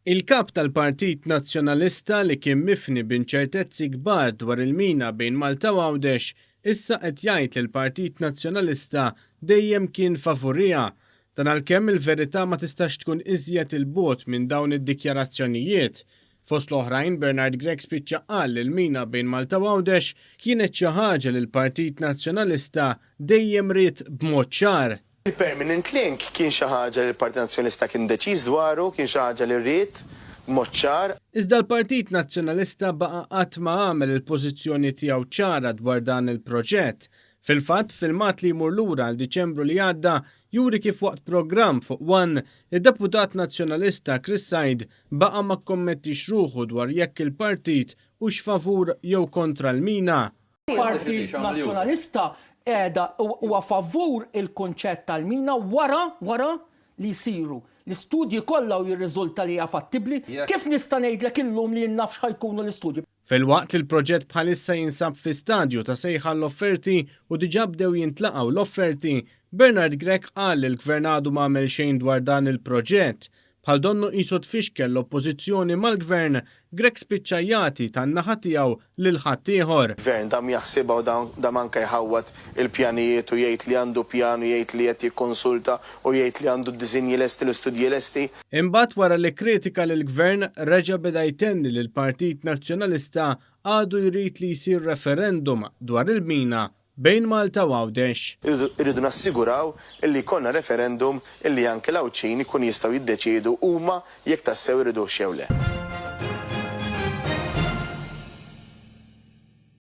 Il-Kap tal-Partit Nazzjonalista li kien mifni b'inċertezzi kbar dwar il-mina bejn Malta u Għawdex issa qed jgħid li l-Partit Nazzjonalista dejjem kien favuriha. Dan għalkemm il-verità ma tistax tkun iżjed 'il bogħod minn dawn id-dikjarazzjonijiet. Fost l-oħrajn Bernard Grech spiċċa qal li l-mina bejn Malta u Għawdex kienet xi ħaġa li l-Partit Nazzjonalista dejjem ried b'mod ċar. Il-permanent link kien xi ħaġa li l-Partit Nazzjonalista kien deċiż dwaru, kien xi ħaġa li ried b'mod ċar. Iżda l-Partit Nazzjonalista baqa' qatt ma għamel il-pożizzjoni tiegħu ċara dwar dan il-proġett. Fil-fatt, filmat li jmur lura għal Diċembru li għadda juri kif waqt programm fuq one, id-Deputat Nazzjonalista Chris Said baqa' ma kkommettix ruħu dwar jekk il-partit hux favur jew kontra l-mina. Partit Nazzjonalista qiegħda huwa favur il-kunċett tal-mina wara wara li jsiru l-istudji kollha u jirriżulta li hija fattibbli. Kif nista' ngħidlek illum li jien naf x'ħa jkunu l-istudji? Filwaqt li l-proġett bħalissa jinsab fi stadju ta' sejħa għall-offerti u diġà bdew jintlaqgħu l-offerti, Bernard Grech qal li l-Gvern għadu m'għamel xejn dwar dan il-proġett. Bħal donnu qisu tfixkel l-Oppożizzjoni mal-Gvern, Grech spiċċa jagħti tan-naħa tiegħu lil ħaddieħor. Gvern dam jaħsibha u dam anke jħawwad il-pjanijiet u jgħid li għandu pjan u jgħid li qed jikkonsulta u jgħid li għandu d-disinji lesti, l-istudji lesti. Imbagħad wara li kkritika lill-Gvern reġa' beda jtenni li l-Partit Nazzjonalista għadu jrid li jsir referendum dwar il-mina bejn Malta u Għawdex. Irridu nassiguraw illi jkollna referendum illi anke l-Għawdxin ikunu jistgħu jiddeċiedu huma jekk tassew iriduhx jew le.